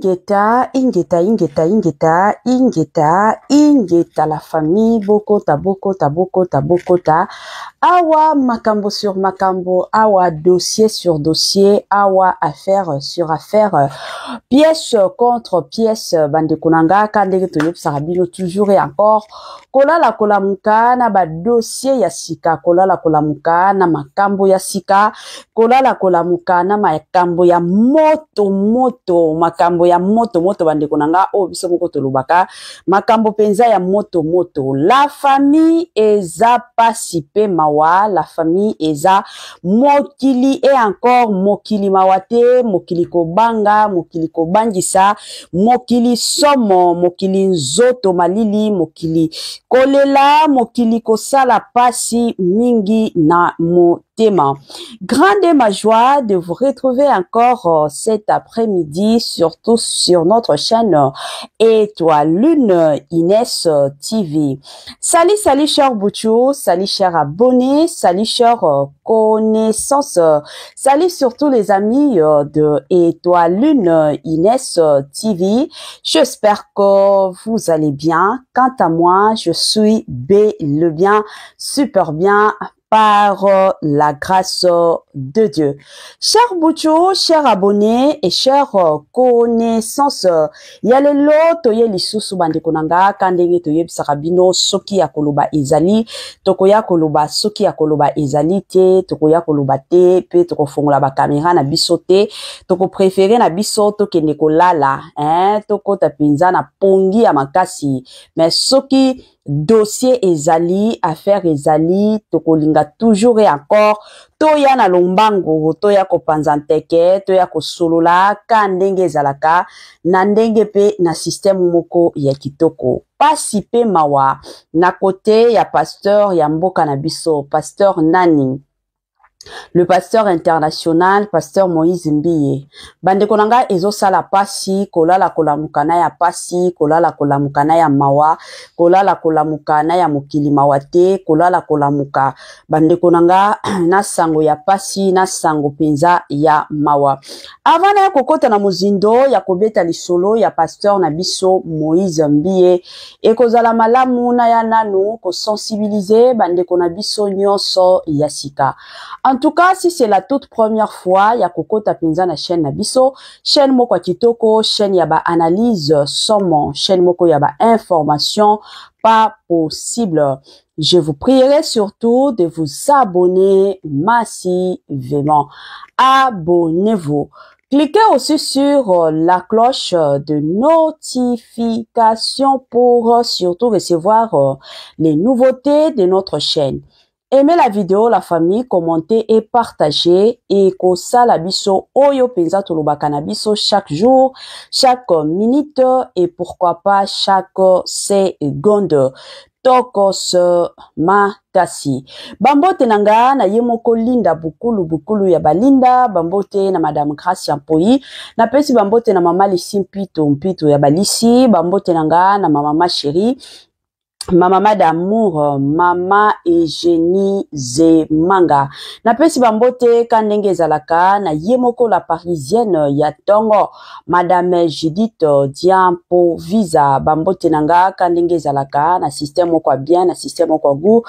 Ingeta, ingeta, ingeta, ingeta, ingeta, ingeta la famille bokota, bokota, bokota, bokota. Awa makambo sur makambo, awa dossier sur dossier, awa affaire sur affaire, pièce contre pièce, bandeko na nga ka ndenge toyebisaka bino toujours et encore kolala kolamuka na ba dossier ya sika, kolala kolamuka na makambo ya sika, kolala kolamuka na makambo ya moto moto, makambo ya moto moto bandeko na nga oyo biso moko tolobaka makambo mpenza ya moto moto. La famille eza pasi pe mawa, la famille eza mokili et encore mokili mawa te, mokili kobanga, mokili kobangisa, mokili somo, mokili nzoto malili, mokili kolela, mokili kosala pasi mingi na motema. Grande ma joie de vous retrouver encore cet après-midi, surtout sur notre chaîne Étoile Lune Inès TV. Salut, salut cher Bouchou, salut cher abonné, salut cher connaissance, salut surtout les amis de Étoile Lune Inès TV. J'espère que vous allez bien. Quant à moi, je suis bel et bien, super bien par la grâce de Dieu. Cher Bouchou, cher abonné et cher connaissance, ya lelo toye lisusu bandeko na nga ka ndenge toyebisaka bino soki ya koloba ezali, tokoya koloba soki ya koloba ezali te, tokoya koloba te pe tokofongola ba caméra na biso te, tokopréféré na biso tokende kolala, hein, tokota mpenza na pongi ya makasi. Mais soki dossier ezali, affaire ezali, tokolinga toujours et encore toya na lombangu, toya kopanza nteke, toya kosolola ka ndenge ezalaka na ndenge pe na système moko ya kitoko. Pasi pe mawa na kote ya pasteur ya mboka na biso, pasteur nani? Le pasteur international, pasteur Moïse Mbiye. Bandeko na nga ezosala pasi, kolala kolamuka na ya pasi, kolala kolamuka na ya mawa, kolala kolamuka na ya mokili mawa te, kolala kolamuka bandeko na nga na sango ya pasi, na sango penza ya mawa. Avant na ya kokota na mozindo ya kobeta lisolo ya pasteur na biso Moïse Mbiye, ekozala malamu na ya nanu kosensibiliser bandeko na biso nyonso ya sika. En tout cas, si c'est la toute première fois ya kokota penza na chaîne na biso, chaîne moko ya kitoko, chaîne ya ba analyse somo, chaîne moko ya ba information pas possible. Je vous prierai surtout de vous abonner massivement. Abonnez-vous. Cliquez aussi sur la cloche de notification pour surtout recevoir les nouveautés de notre chaîne. Aimez la vidéo, la famille, commentez et partagez. Et kosala biso oyo penza tolobaka na biso chaque jour, chaque minute et pourquoi pas chaque seconde. Tokos makasi. Bambote na nga na ye moko Linda Bukulu Bukulu ya Balinda, bambote na Madame Gracia Mpoyi, napesi bambote na Mama Lisi Mpito Mpito ya Balisi, bambote na nga na Mama Chérie, ma mama d'amour, mama Eugénie Zemanga. Napesi bambote ka ndenge ezalaka na ye moko la parisienne ya tongo, Madame Judith Diampo Visa. Bambote na nga ka ndenge ezalaka na système moko ya bien, na système moko ya goût,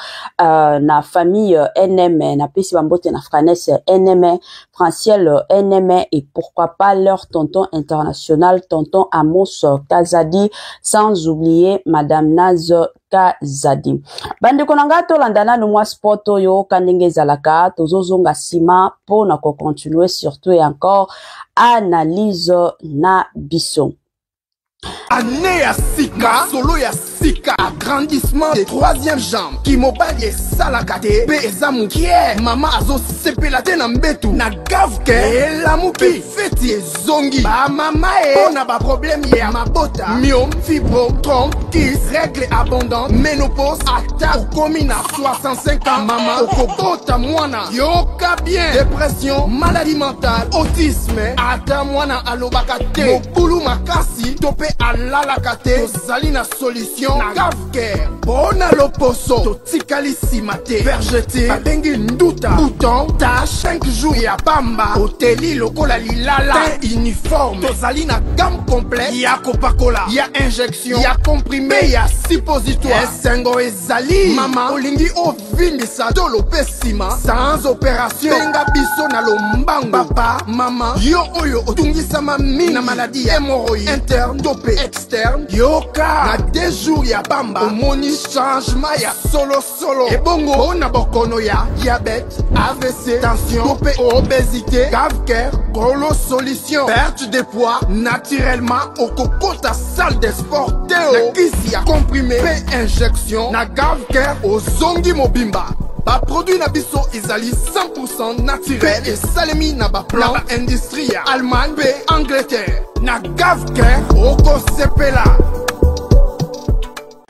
na famille NM. Napesi bambote na Franès NM, Franciel NM et pourquoi pas leur tonton international, tonton Amos Kazadi, sans oublier Madame Naz Kazadi. Bandeko na nga tolanda nanu mwa sport oyo ka ndenge ezalaka, tozozonga nsima mpo na kocontinue surtout et encore analyse na biso. Année ya sika, solo ya sika, agrandissement de troisième jambe. Kimobali esalaka te pe eza mokie. Mama azosepela te na mbetu na gavke elamuki feti ezongi. Ba mama e pona ba problème ya mabota, myome, fibrome, trompe, kyste, règle abondante, ménopause, ata okomi na 65 ans, mama okobota mwana. Yoka bien, dépression, maladie mentale, autisme, ata mwana alobaka te, mobulu makasi to pe alalaka te, tozali na solution. solution na Gavcare. Mpo na loposo totikali nsima te. Vergeture babengi nduta, bouton, tache, 5 jours ya pamba, oteli lokola lilala, teint uniforme. Tozali na gamme complète ya kopakola, ya injection, ya comprime, ya suppositoire. Esengo ezali mama, olingi ovimbisa tolo mpe nsima sans opération, benga biso na lombango. Papa, mama, yo oyo otungisama mingi na maladie ya hémorroïde interne to mpe externe, yoka na 2 jours ya pamba omoni changement ya solosolo. Ebongo mpona bokono ya diabète, AVC, tension to mpe obésité, Gavcare kolo solution. Perte de poids naturellement, okokota salle de sport te na kisi ya comprimé mpe injection. Na Gavcare ozongi mobimba. Baproduit na biso ezali 100% naturel mpe esalemi na baplan na baindustrie ya Allemagne mpe Angleterre. Na Gavcare okosepela.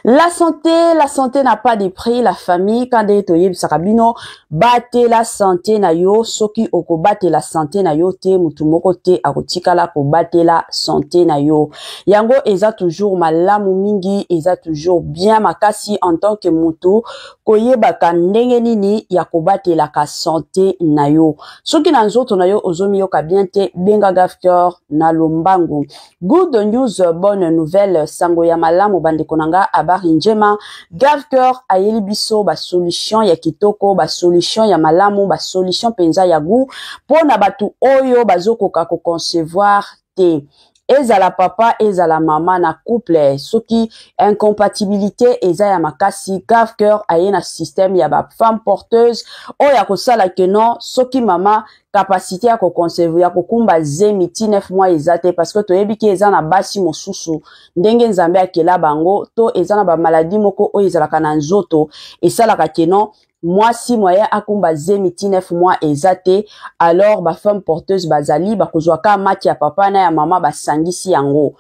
La santé, la santé n'a pas de prix, la famille. Kande toyebisaka bino, batela santé na yo. Soki okobatela santé na yo te, mutu moko te akotikala kobatela santé na yo. Yango eza toujours malamu mingi, eza toujours bien makasi en tant que mutu koyebaka ndenge nini ya kobatelaka santé na yo. Soki na nzoto na yo ozomiyoka bien te, benga Gavcare na lombangu. Good news, bonne nouvelle, sango ya malamu bandeko na nga, habari njema. Gavcare ayeli biso ba solution ya kitoko, ba solution ya malamu, ba solution mpenza ya goût mpona bato oyo bazokoka koconcevoir te. Ezala papa, ezala mama, na couple soki incompatibilité eza ya makasi, Gavcare aye na système ya bafemme porteuse oyo akosala ke non, soki mama capacité ya koconcevoir, ya kokumba zemi ti 9 mois eza te, parce que toyebi ke eza na basi mosusu ndenge Nzambe akela bango, to eza na bamaladi moko oyo ezalaka na nzoto esalaka ke non, mwasi moyen akumba zemi ti 9 mois eza te. Alors bafemme porteuse bazali, bakozwa ka maki ya papa na ya mama, basangisi yango.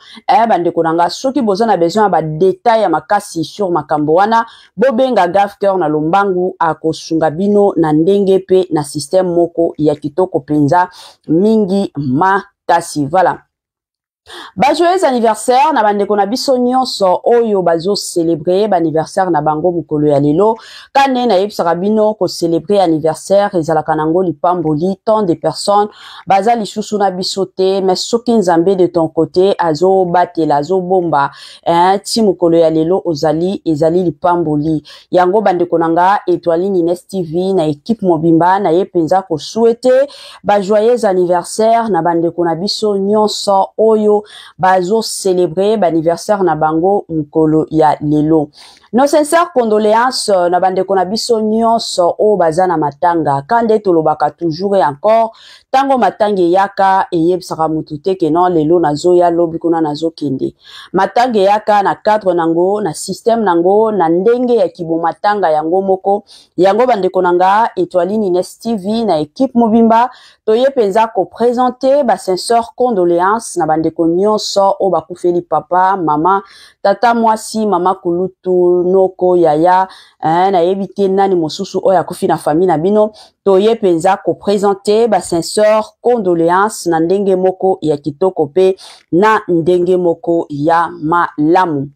Bandeko na nga, soki boza na besoin ya badetail ya makasi sur makambo wana, bobenga Gavcare na lombangu, akosunga bino na ndenge mpe na système moko ya kitoko mpenza mingi makasi. Voilà, bajoyeux anniversaire na bandeko na biso nyonso oyo bazocélébrer baanniversaire na bango mokolo ya lelo. Kane nayebisaka bino, kocélébrer anniversaire ezalaka nango lipamboli. Tant de personnes baza lisusu na biso te, mais soki Nzambe de ton côté azobatela, azobomba, eh, ti mokolo ya lelo ozali, ezali lipamboli. Yango bandeko na nga, Etoile Nines TV na équipe mobimba na ye mpenza kosouhaiter bajoyeux anniversaire na bandeko na biso nyonso oyo bazocélébrer baanniversaire na bango mokolo ya lelo. Nos sincères condoléances na bandeko na biso nyonso oyo baza na matanga. Ka nde tolobaka toujours et encore, ntango matanga eyaka, eyebisaka motu te ke non, lelo nazoya, lobi kuna nazokende. Matanga eyaka na cadre nango, na système nango, na ndenge ya kibomatanga yango moko. Yango bandeko na nga, Etoile Nines TV na équipe mobimba toye mpenza koprésenter basincères condoléances na bandeko nyonso oyo bakufeli papa, mama, tata mwasi, mama kulutu, noko, yaya, nayebi te nani mosusu oyo akufi na famille na bino. Toye mpenza koprésenter basincères condoléances na ndenge moko ya kitoko mpe na ndenge moko ya malamu.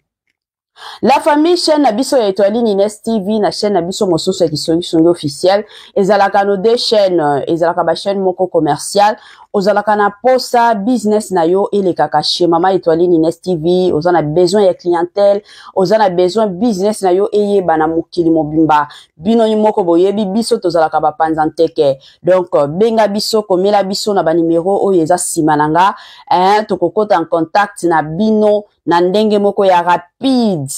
La famille, chaîne na biso ya Etoile Nines TV na chaîne na biso mosusu ya Kisongisongi officiel ezalaka no deux chaînes, ezalaka bachaîne moko commerciale. Ozalaka na posa business na yo elekaka chez mama Etoile Nines TV, oza na besoin ya clientèle, oza na besoin business na yo eyeba na mokili mobimba, bino moko boyebi biso tozalaka bapanza nteke. Donc benga biso, komela biso na banimero oyo eza nsima na nga, tokokota en contact na bino na ndenge moko ya rapide,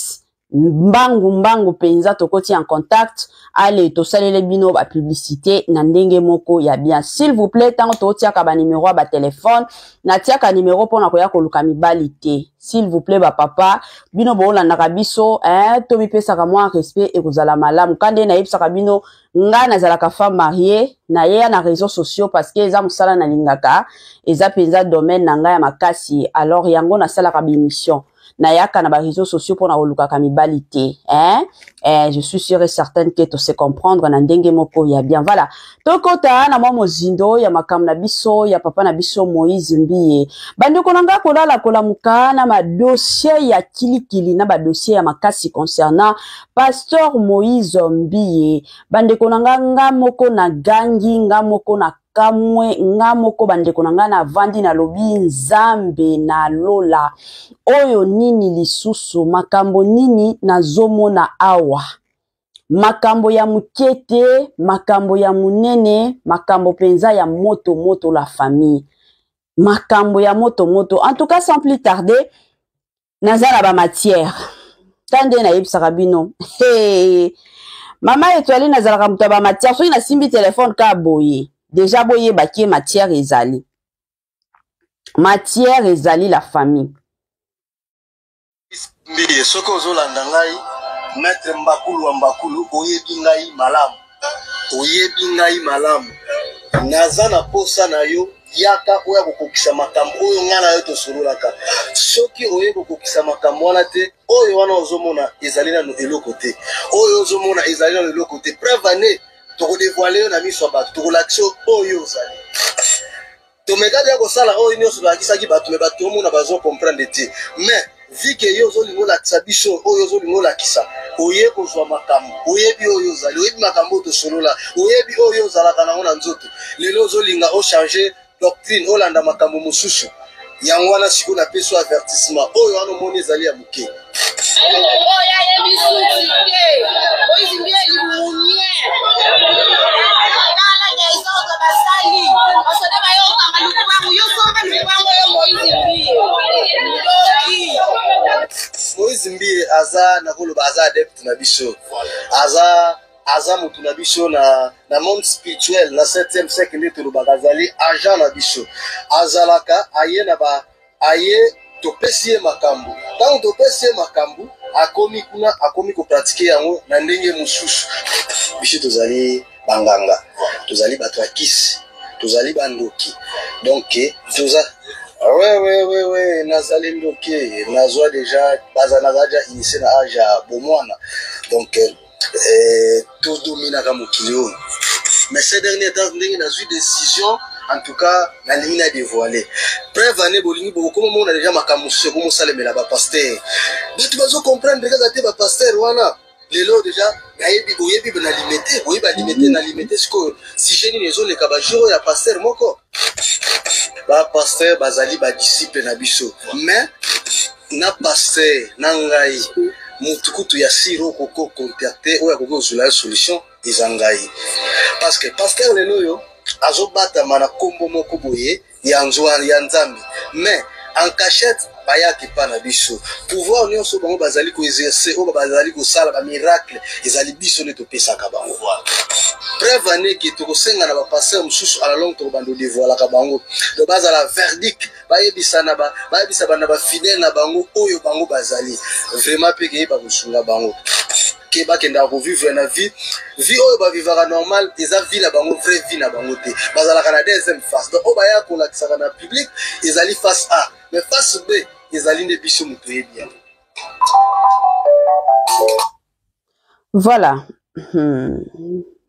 mbangu mbangu mpenza. Tokoti en contact, ale tosalele bino bapublicité na ndenge moko ya bien. S'il vous plaît, ntango totiaka banimero ya batelefone, natiaka nimero mpona koya koluka mibali te. S'il vous plaît, bapapa, bino boolandaka biso, tomipesaka mwa respect, ekozala malamu. Ka nde nayebisaka bino, ngai nazalaka femme mariée, nayeya na réseaux sociaux parce que eza mosala nalingaka, eza mpenza domaine na ngai ya makasi. Alors yango nasalaka baémission. Nayaka na ba réseaux sociaux mpona kolukaka mibali te, hein? Eh, je suis sûre et certaine que tose comprendre na ndenge moko ya bien. Voilà, tokota na mwa mozindo ya makambo na biso ya papa na biso Moïse Mbiye. Bandeko na nga, kolala kolamuka na badossier ya kilikili, na badossier ya makasi concernant pasteur Moïse Mbiye. Bandeko na nga, nga moko na gangi, nga moko na kamwe, nga moko, bandeko na ngai, navandi, nalobi: Nzambe na lola, oyo nini lisusu? Makambo nini nazomona awa? Makambo ya moke te, makambo ya monene, makambo mpenza ya moto moto, la famille, makambo ya moto moto. En tout cas, sans plus tarder, naza na bamatière ta nde nayebisaka bino. Hey. Mama Etoile, nazalaka moto ya bamatière. Soki nasimbi telefone ka boye, déjà boyebaki ye, matière ezali, matière ezali, la famille. Mbiye, soki ozolanda ngai, maître Mbakulu wa Mbakulu, oyebi ngai malamu, oyebi ngai malamu. Naza na posa na yo, yaka oya kokokisa makambo oyo ngai na yo tosololaka. Soki oye kokokisa makambo wana te, oyo wana ozomona ezali nano eloko te, oyo ozomona ezali nano eloko te. Preuve ane, tokodévoiler yo na miso ya bato, tokolakisa yo oyo ozali. Tomekaki ya kosala oyo nyonso tolakisaki bato, mais bato omona bazocomprendre te. Mais vu que yo ozolinga olakisa biso oyo ozolinga olakisa, oye kozwa makambo, oyebi oyo ozali, oyebi makambo oyo tosolola, oyebi oyo ozalaka nango na nzoto. Lelo ozolinga ochange doctrine, olanda makambo mosusu. Yango wana sikoyo napesi yo avertissement. Oyo wana omoni ezali ya moke. Oyo ayebi suki te, Moïse Mbiye limunie. Tala désordre basali, basoda bayokanga lupangu. Yo somba lupangu oyo, Moïse Mbiye ndoki. Moïse Mbiye aza, nakoloba, aza adepte na biso, aza motu na biso na monde spirituel, na 7e siècle nde tolobaka. Azali agent na biso, azalaka aye na ba aye, topesi ye makambo. Ntango topesi ye makambo, akomi kuna, akomi kopratiquer yango na ndenge mosusu. Biso tozali banganga, tozali bato ya kisi, tozali bandoki. Donc toza, ouais, nazali ndoki. Nazwa déjà, baza, naza déjà initié na âge ya bomwana. Donc todominaka mokili oyo. Mais ces derniers temps, ndenge nazwi décision, en tout cas nalingi na dévoiler. Preuve ane, bolingi bokoma mona déjà makambo mosusu ekomosalemela bapasteur. Bato bazocomprendre kaka te. Bapasteur wana lelo déjà nayebi, boyebi na Limete, boyebi Alimete. Na Limete sikoyo, sujet nini ezoleka bajour oyo ya pasteur moko? Bapasteur bazali badisciple na biso, mais na pasteur na ngai, motu kutu ya sire okoki contacter, oyo akoki kozwela yo solution, eza ngai. Parce que pasteur lelo oyo azobatama na nkombo moko boye ya nzwa ya Nzambe, mais en cachette bayaka epa na biso. Pouvoir nyonso bango bazali koexercer, oyo bazali kosala bamiracle, ezali biso nde topesaka bango. Preuve aneke, tokosenga na bapasteur mosusu, à la longue tokobanda odévoilaka bango. Donc bazala verdict, bayebisa na bayebisa bana bafidèle na bango oyo bango bazali vraiment, mpe keyeba kosunga bango ke bakendaka kovivre na vie oyo bavivaka normal. Eza vie na bango, vraie vie na bango te. Bazalaka na deuxième face. Donc oyo baya kolakisaka na public ezali face A, mais face B ezali nde biso moto oyebi yango. Voilà.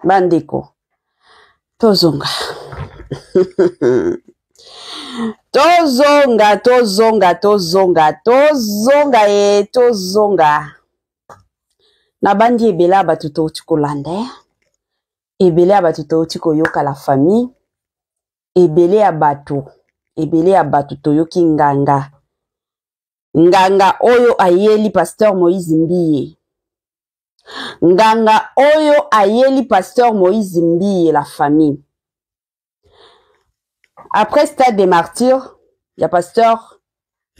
Bandeko, tozonga, tozonga, tozonga, tozonga, tozonga ye, tozonga na bandi. Ebele ya bato touti kolanda, ebele ya bato touti koyoka, la famille, ebele ya bato, ebele ya bato toyoki nganga, nganga oyo ayeli pasteur Moïse Mbiye, nganga oyo ayeli pasteur Moïse Mbiye, la famille. Après stade de martyr ya pasteur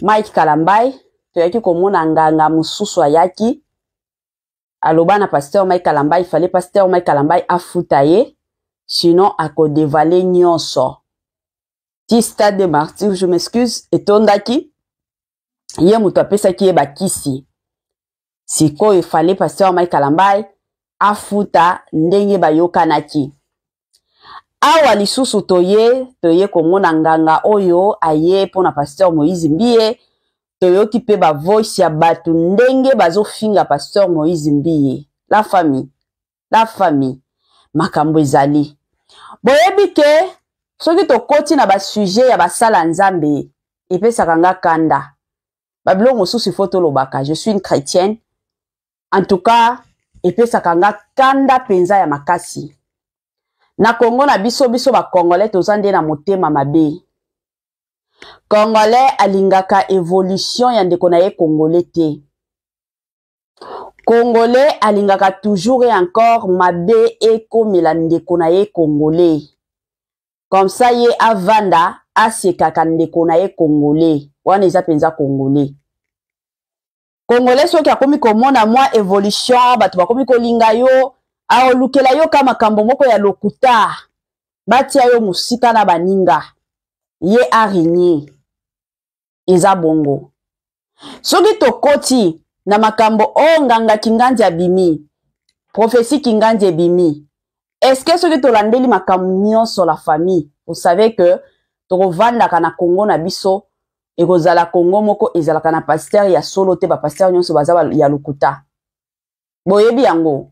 Mike Kalambai, toyaki komona nganga mosusu ayaki, aloba na pasteur Mike Kalambai, fallait pasteur Mike Kalambai afuta ye, sinon akodévoiler nyonso. Ti stade de martyr, je m'excuse, etondaki, ye moto apesaki ye bakisi. Sikoyo efale pasteur Mike Kalambai afuta ndenge bayokanaki. Awa lisusu toye komona nganga oyo aye mpona pasteur Moïse Mbiye. Toyoki mpe ba voice ya bato ndenge bazofinga pasteur Moïse Mbiye. La famille, la famille, makambo ezali. Boyebi ke soki tokoti na ba sujet ya basala Nzambe epesaka nga kanda. Ba biloko mosusu il faut tolobaka. Je suis une chrétienne. En tout cas, epesaka nga kanda penza ya makasi. Na Congo na biso, biso ba Congolais toza nde na motema mabe. Congolais alingaka evolution ya ndeko na ye Congolais te. Congolais alingaka toujours et encore mabe ekomela ndeko na ye Congolais. Comme ça ye avanda asekaka ndeko na ye Congolais. Wana eza penza Congolais. Congolais soki akomi komona mwa evolution, bato bakomi kolinga yo, aolukela yo ka makambo moko ya lokuta, batia yo mosika na baninga, ye arinye. Eza bongo. Soki tokoti na makambo oyo, oh, nganga Kinganzi abimi, prophétie Kinganzi ebimi, est-ce que soki tolandeli makambo nyonso, la famille, vous savez que tokovandaka na Congo na biso, ekozala Congo moko ezalaka na pasteur ya solo te, ba pasteur nyonso baza ya lokuta. Boyebi yango.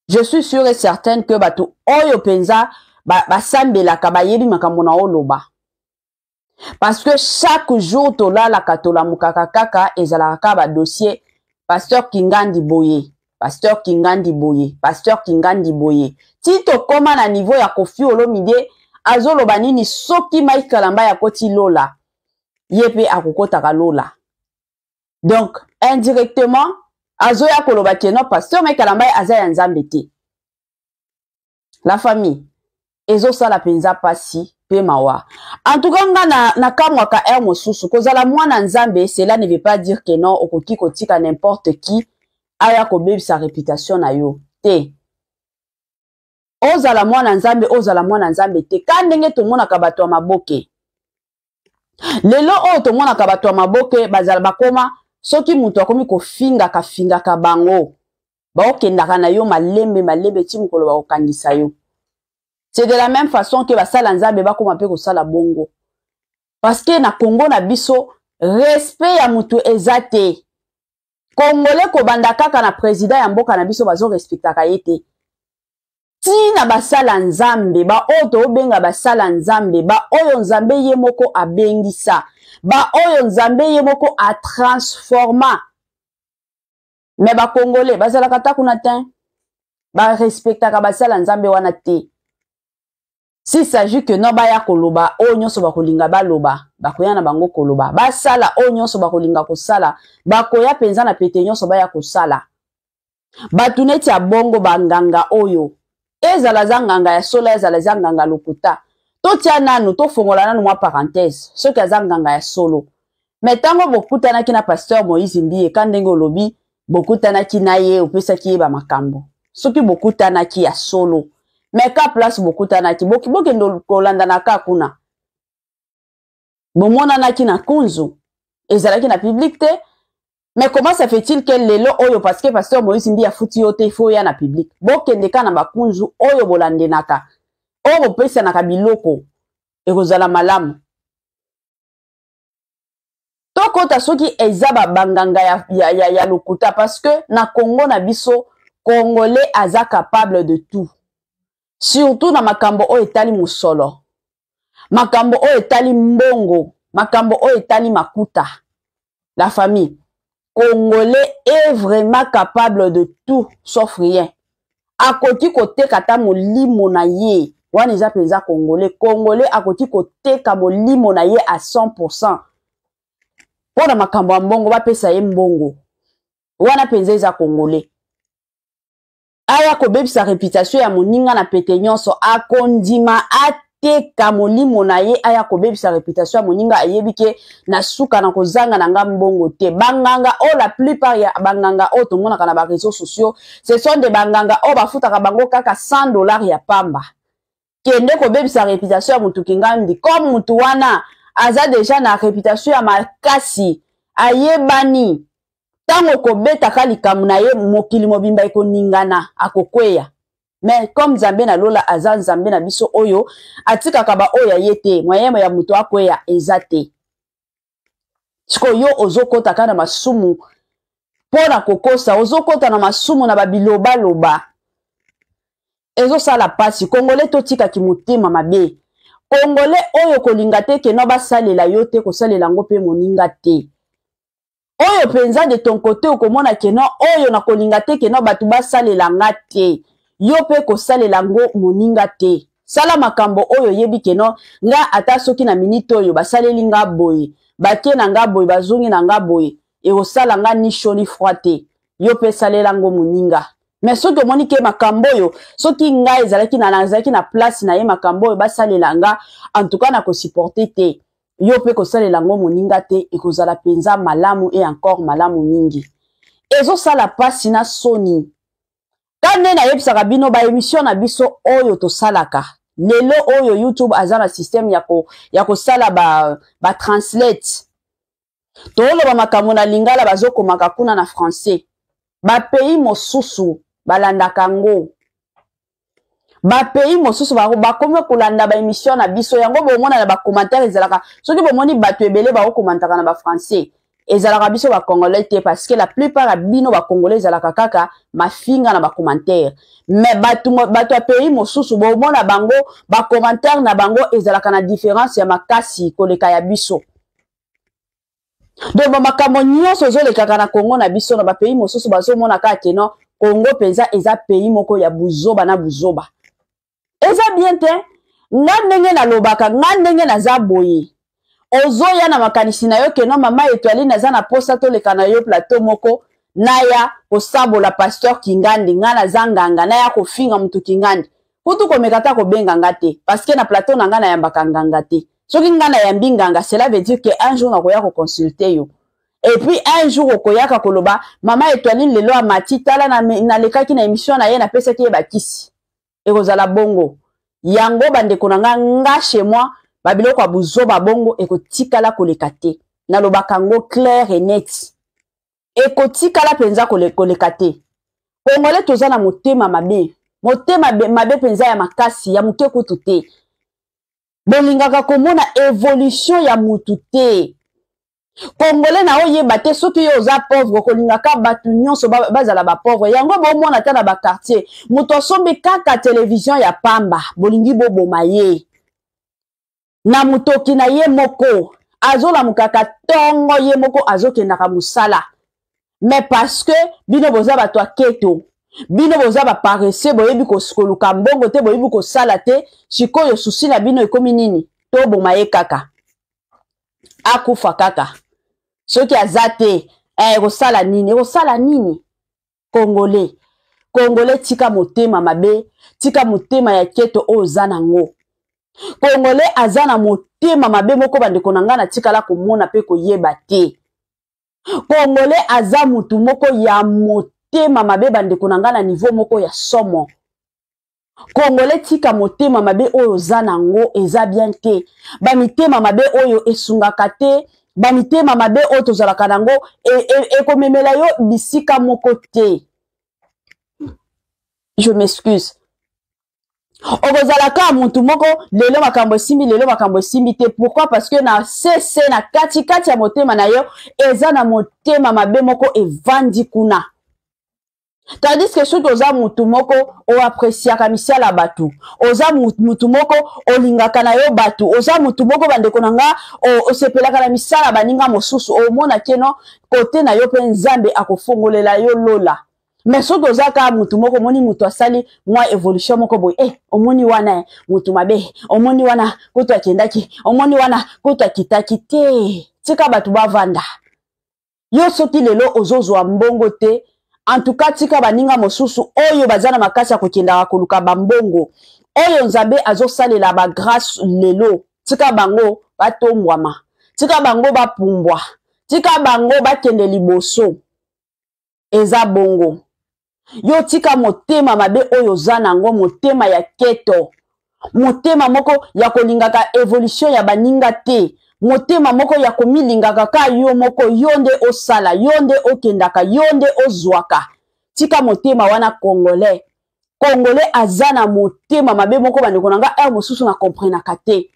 Je suis sûre et certaine que bato oyo penza basambelaka bayebi makambo na oloba. Parce que chaque jour tolalaka tolamukaka kaka ezalaka kaka ba dossier pasteur Kingandi boye, pasteur Kingandi boye, pasteur Kingandi boye. Ti tokoma na niveau ya Koffi Olomide azoloba nini soki Mike Kalambay akoti lola, ye pe akokotaka lola. Donc indirectement azoya koloba ke non, pasteur Mike Kalambay aza ya Nzambe te. La famille, ezosala penza pasi pe mawa. En tout cas nga na, na kamwaka heure mosusu kozala mwana Nzambe, cela ne veut pas dire que non okoki kotika n'importe qui aya kobebisa réputation na yo te. Ozala mwana Nzambe, ozala mwana Nzambe te. Ka ndenge tomonaka bato ya maboke lelo oyo, tomonaka bato ya maboke bazala bakoma, soki moto akomi kofingaka fingaka bango, baokendaka na yo malembe malembe ti mokolo bakokangisa yo. C'est de la même façon que basala Nzambe bakoma mpe kosala bongo, parce que na Congo na biso respect ya moto eza te. Congolais kobanda kaka na président ya mboka na biso, bazorespectaka ye te, ntina basala Nzambe, baoyo tobenga basala Nzambe, baoyo Nzambe ye moko abengisa, baoyo Nzambe ye moko atransforma. Me bakongole bazalaka ta kuna te, barespectaka basala Nzambe wana te. S'il s'agit que non baya koloba oyo nyonso bakolinga baloba, bakoya na bango koloba, basala oyo nyonso bakolinga kosala, bakoya mpenza na pete nyonso baya kosala. Bato neti ya bongo, banganga oyo, ezala aza nganga ya solo, ezala eza nganga lokuta, totia nanu, tofongola nanu mwa parenthèse, soki aza nganga ya solo, me ntango bokutanaki na pasteur Moïse Mbiye, ka ndenge olobi bokutanaki na ye, opesaki ye bamakambo, soki bokutanaki ya solo, me ka place bokutanaki, bokende kolandana ka kuna, bomonanaki na kunzu, ezalaki na public te. Mais comment ça fait-il que lelo oyo, parce que pasteur Moïse Mbiye afuti yo te, il faut ya na public? Bokende ka na bakunzu oyo bolandenaka, oyo bopesanaka biloko, ekozala malamu. Tokota soki eza babanganga ya, ya, ya, ya lokuta, parce que na Congo na biso, Congolais aza capable de tout, surtout na makambo oyo etali mosolo, makambo oyo etali mbongo, makambo oyo etali makuta. La famille, Congolais est vraiment capable de tout sauf rien. Akoki koteka ata molimo na ye, wana eza mpenza Congolais. Congolais akoki koteka molimo na ye à 100% mpo na makambo ya mbongo, bapesa ye mbongo, wana mpenza eza Congolais. Aya kobebisa réputation ya moninga na pete nyonso, akondima ateka molimo na ye, aya kobebisa réputation ya moninga, ayebi ke na suka na kozanga na nga mbongo te. Banganga oyo, la plupart ya banganga oyo tomonaka na baréseaux sociaux, ce sont des banganga oyo bafutaka bango kaka 100 $ ya pamba. Kende kobebisa réputation ya mutu Kingandi, comme mutu wana aza déjà na réputation ya makasi, ayebani, ntango kobetaka likambo na ye, mokili mobimba ekoningana, akokweya. Mais comme Nzambe na lola aza Nzambe na biso oyo atikaka baoyo ya ye te, moyemo ya moto akweya eza te. Sikoyo yo ozokota kaka na masumu mpo na kokosa, ozokota na masumu na babilobaloba. Ezosala mpasi. Kongole, totikaki motema mabe. Kongole oyo kolinga te keno basalela yo te, kosalela yango mpe moninga te. Oyo mpenza de ton côté okomona keno oyo nakolinga te keno bato basalela nga te, yo mpe kosalela yango moninga te. Sala makambo oyo oyebi keno nga ata soki na minute oyo basaleli nga boye, bake na nga boye, bazongi na nga boye, ekosala nga ni chaud ni froid te. Yo mpe salela yango moninga. Mais soki omoni ke makambo oyo, soki ngai ezalaki na nazalaki na place na ye, makambo oyo basalela nga, en tout cas nakosupporte te, yo mpe kosalela yango moninga te, ekozala mpenza malamu et encore malamu mingi. Ezosala mpasi na soni. Ka nde nayebisaka bino, baémission na biso oyo tosalaka lelo oyo, YouTube aza na système ya kosala ba translate. Toloba makambo na lingala, bazokomaka kuna na français. Bapays mosusu balandaka yango, bapays mosusu bakomi kolanda baémission na biso. Yango bomona na bacommentaire ezalaka, soki bomoni bato ebele baokomantaka na bafrançais, ezalaka biso bacongolais te, parce que la plupart ya bino bacongolais ezalaka kaka mafinga na bacommentaire. Mais bato ya pays mosusu, bomona bango, bacommentaire na bango ezalaka na différence ya makasi koleka ya biso. Donc bamakambo nyonso ezolekaka na Kongo na biso, na bapays mosusu bazomona kaka keno Kongo mpenza eza pays moko ya buzoba na buzoba. Eza bien te. Nga ndenge nalobaka, nga ndenge naza boye, ozoya na makanisi na yo keno mama Etoiline aza na posa toleka na yo plateau moko, naya kosabola pasteur Kingandi, nga naza nganga, naya kofinga mutu Kingandi. Kutu komeka ata kobenga nga te, parce que na plateau na nga nayambaka nganga te. Soki nga nayambi nganga, cela veut dire que un jour nakoya koconsulte yo, et puis un jour okoyaka koloba: "Mama Etoiline lelo amati, tala, nalekaki na émission na ye, napesaki ye bakisi." Ekozala bongo. Yango bandeko na nga, nga chez moi babiloko ya buzoba bongo ekotikala koleka te. Nalobaka yango clair et net, ekotikala mpenza koleka te. Kongole toza na motema mabe, motema mabe mpenza ya makasi, ya moke kutu te. Bolingaka komona évolution ya mutu te. Kongole na oyeba te, soki yo oza pauvre, kolingaka bato nyonso bazala bapauvre. Yango bomona ata na baquartier, moto asombi kaka télévision ya pamba, bolingi boboma ye na motoki na ye moko. Azolamukaka ntongo, ye moko azokendaka mosala, mais parce que bino boza bato ya keto, bino boza baparesseux, boyebi koluka mbongo te, boyebi kosala te. Sikoyo souci na bino ekomi nini? Toboma ye kaka, akufa kaka. Soki aza te, ekosala nini? Ekosala nini? Kongole, kongole, tika motema mabe, tika motema ya keto oyo oza nango. Kongole aza na motema mabe moko, bandeko na ngai, natikala komona mpe koyeba te. Kongole aza mutu moko ya motema mabe, bandeko na ngai, na niveau moko ya somo. Kongole, tika motema mabe oyo oza nango, eza bien te. Bamitema mabe oyo esungaka te. Bamitema mabe oyo tozalaka nango ekomemela e, e yo bisika moko te. Je m'excuse. Okozala kaka mutu moko, lelo makambo esimbi, lelo makambo esimbi te. Pourquoi? Parce que na sese, na katikati ya motema na yo, eza na motema mabe moko evandi kuna. Tandis que soki oza mutu moko oappréciaka misala ya bato, oza mutu moko olingaka na yo bato, oza mutu moko, bandeko na nga, osepelaka na misala baninga mosusu, omona keno kote na yo mpe Nzambe akofongolela yo lola. Mais soki oza kaka mutu moko, omoni mutu asali mwa évolution moko boye, omoni wana mutu mabe, omoni wana kutu akendaki, omoni wana kutu akitaki te. Tika bato bavanda. Yo soki lelo ozozwa mbongo te, en tout cas tika baninga mosusu oyo baza na makasi ya kokendaka koluka bambongo, oyo Nzambe azosalela bagrâce lelo. Tika bango batombwama, tika bango bapumbwa, tika bango bakende liboso. Eza bongo. Yo tika motema mabe oyo oza nango, motema ya keto, motema moko ya kolingaka évolution ya baninga te, motema moko ya komilingaka ka yo moko, yo nde osala, yo nde okendaka, yo nde ozwaka. Tika motema wana. Congolais, congolais aza na motema mabe moko, bandeko na nga, heure mosusu na comprenaka te.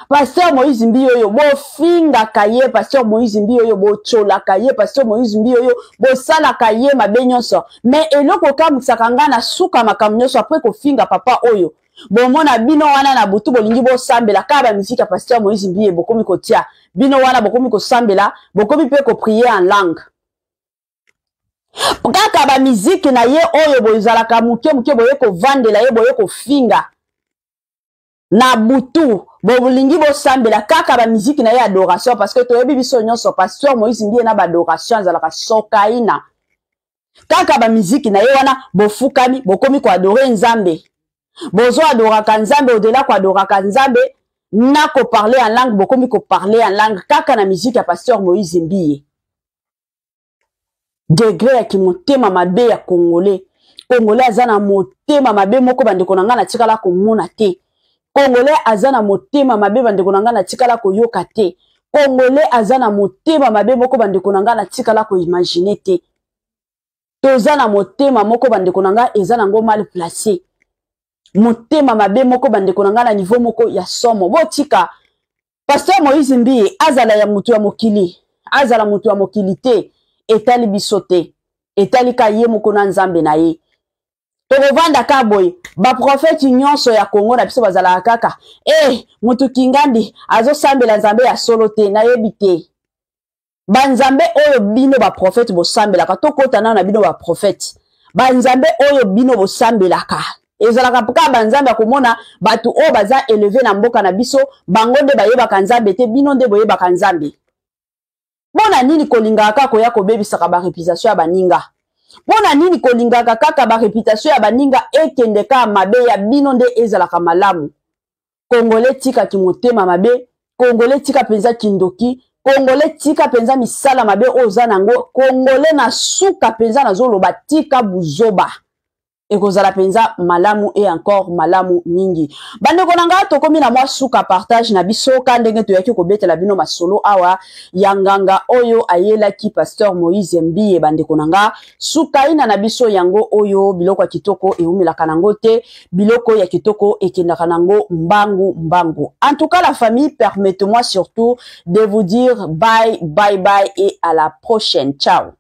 Pasteur Moïse Mbiye oyo bofingaka ye, Pasteur Moïse Mbiye oyo botyolaka ye, Pasteur Moïse Mbiye oyo bosalaka ye mabe nyonso. Mais eloko okamwisaka nga na suka makambo nyonso après kofinga papa oyo, bomona bino wana na butu bolingi bosambela kaka ba musique ya Pasteur Moïse Mbiye bokomi kotia bino wana, bokomi kosambela, bokomi mpe koprier en langue kaka ba musique na ye oyo bozalaka moke moke boye kovandela ye, boye kofinga na butu, bolingi bosambela kaka ba musique na ye adoration, parce que toyebi biso nyonso Pasteur Moïse Mbiye na ba adoration azalaka sokaina. Kaka ba musique na ye wana bofukami, bokomi koadore Nzambe, bozo adoraka Nzambe, au-delà koadoraka Nzambe na koparler en langue, bokomi koparler en langue kaka na musique ya Pasteur Moïse Mbiye. Degré ya kimotema mabe ya Congolais. Congolais aza na motema mabe moko, bandeko na ngai, natikala komona te. Congolais aza na motema mabe, bandeko na ngai, natikala koyoka te. Congolais aza na motema mabe moko, bandeko na ngai, natikala koimaginer te. Toza na motema moko, bandeko na ngai, eza nango mal placé. Motema mabe moko, bandeko na ngai, na niveau moko ya somo. Botika Pasteur Moïse Mbiye azala ya moto ya mokili, azala moto ya mokili te, etali biso te, etali ka ye moko na Nzambe na ye. Tokovanda ka boye, baprofeti nyonso ya Kongo na biso bazalaka kaka motu kingandi azosambela Nzambe ya solo te, nayebi te banzambe oyo bino baprofete bosambelaka. Tokota nano na bino baprofete, banzambe oyo bino bosambelaka ezalaka kaka banzambe ya komona bato oyo baza élevé na mboka na biso, bango nde bayebaka Nzambe te, bino nde boyebaka Nzambe. Mpo na nini kolingaka kaka koya kobebisaka baréputation ya baninga? Mpo na nini kolingaka kaka baréputation ya baninga ekende kaka mabe, ya bino nde ezalaka malamu? Congolais tika kimotema mabe, Congolais tika mpenza kindoki, Congolais tika mpenza misala mabe oyo oza nango. Congolais na suka mpenza nazoloba, tika buzoba, ekozala mpenza malamu et encore malamu mingi. Bandeko na ngai, tokomi na mwa suka partage na biso ka ndenge toyaki kobetela bino masolo awa ya nganga oyo ayelaki Pasteur Moïse Mbiye. Bandeko na nga, sukaina na biso yango oyo, biloko ya kitoko eumelaka nango te, biloko ya kitoko ekendaka nango mbangu mbangu. En tout cas la famille, permettez-moi surtout de vous dire bye bye bye et à la prochaine, ciao.